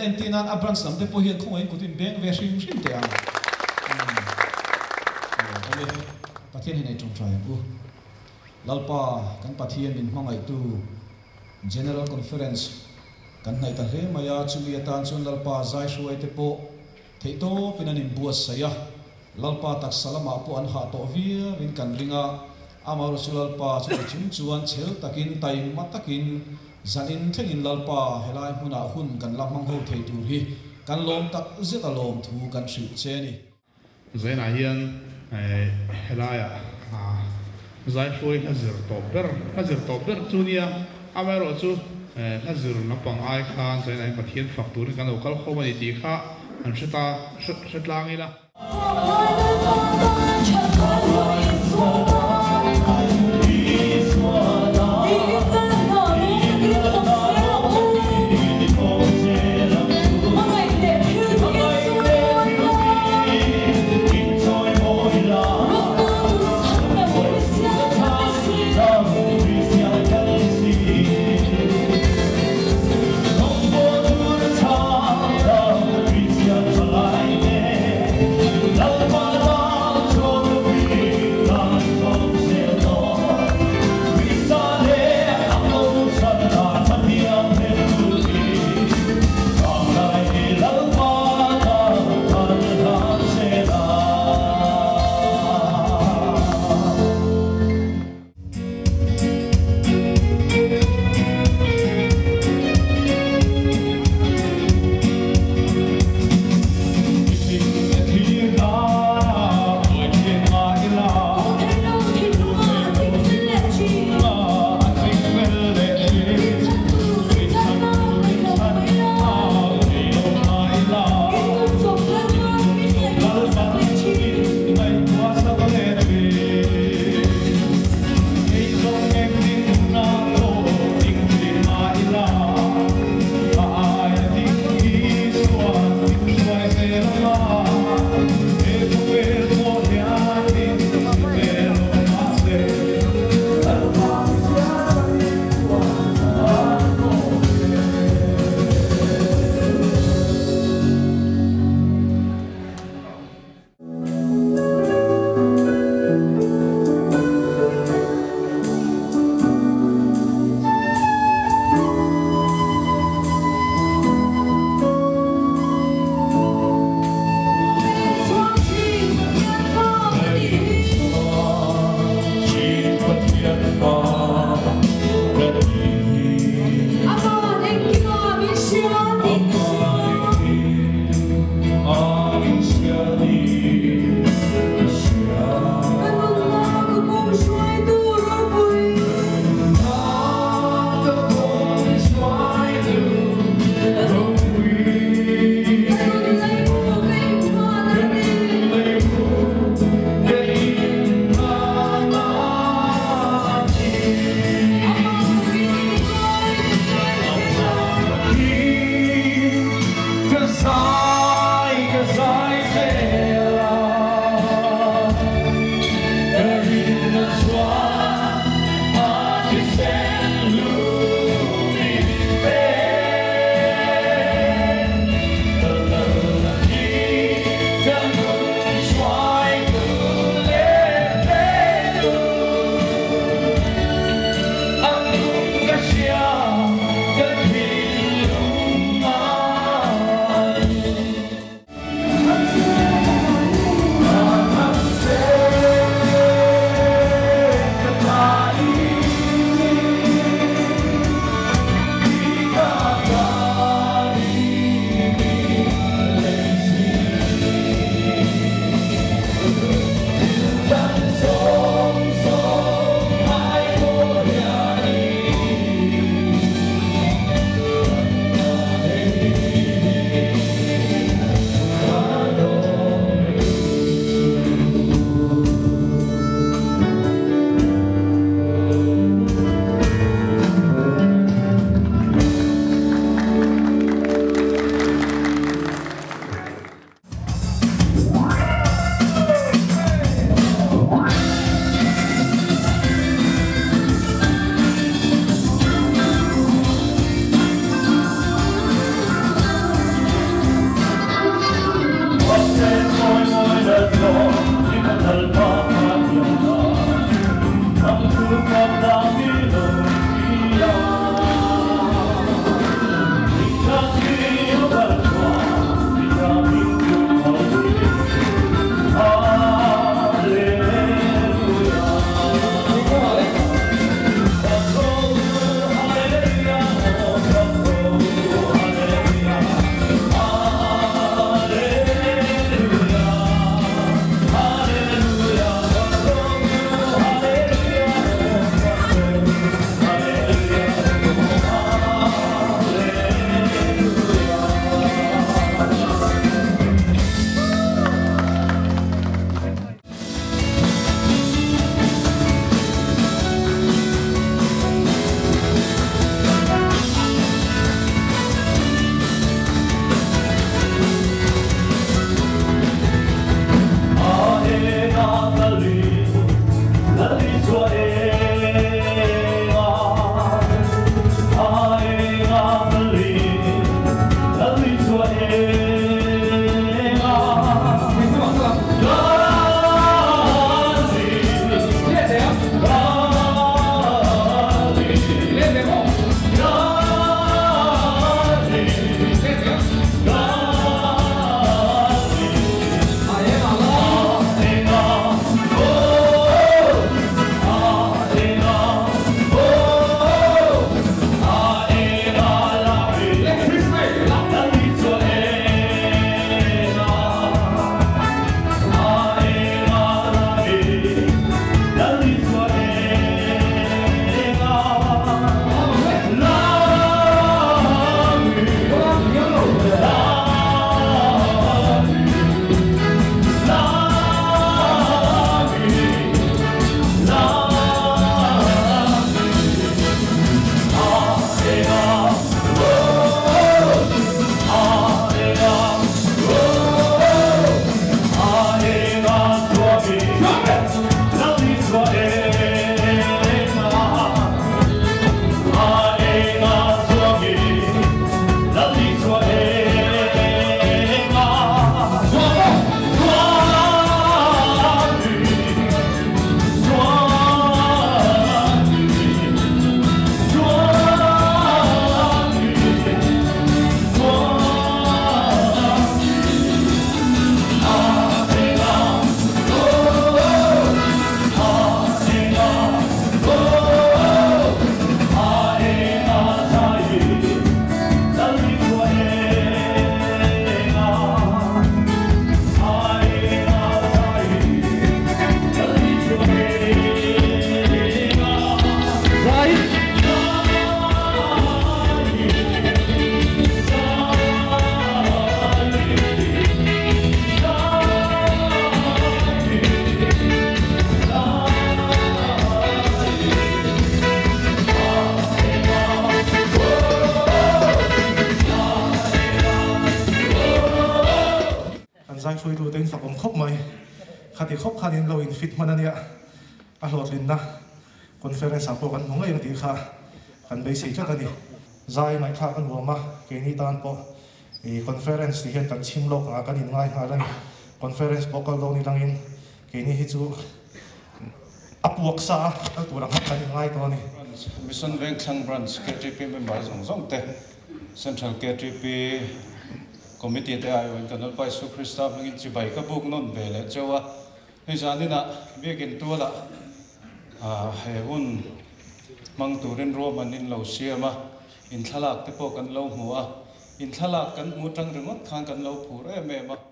na entir nan a branch lam te pawh hian khawngaihin kut in beng ve hrim hrim teh ang. Aw awle, Pathian hi nei tawngtai ang u. Lalpa kan Pathian min hmangaihtu General Conference kan hnaih ta hle mai a, chumi atan chuan Lalpa zai hruai te pawh theihtawpin an inbuatsaih a, Lalpa taksa lamah pawh an hah tawh viauin kan ring a, amaherawhchu chu Lalpa chuti chung chuan chhel takin taima takin zanin thlengin Lalpa helai hmunah hun kan la hmang ho thei tur hi kan lawm tak zet a lawm thu kan hrilh che a ni. Zainah hian helaiah zaihruai hla zir tawp ber, hla zir tawp ber chu nia, amaherawhchu hla zir lampang ai khan Zainah hian Pathian fak turin kan lo kal khawm a ni tih kha an hre ta, hre tlang ila. Khati khawp khan in lo in fit hman a nia, a hlawhtlinna conference ah pawh kan hmu ngei ang tih kha kan beisei tlat a ni. Zai ngaihthlak a nuam a, keini tan pawh i conference ti hian kan chhim lawk angah kan inngai nghal a ni. Conference pawh kal dawn ilangin keini hi chu a puak sa a, kal tur ang kan inngai tawh a ni. Mission Vengthlang Branch ktp member zawng zawng te, Central ktp Committee te aiawhin kan Lalpa Isu Krista hmingin chibai ka buk nawn ve leh cheu a. Hei zaninah biakin tualah he hun hmang turin ruahman in lo siam a, inthlalak te pawh kan lo hmu a, inthlalak kan hmu tang ringawt khan kan lo phur em em a.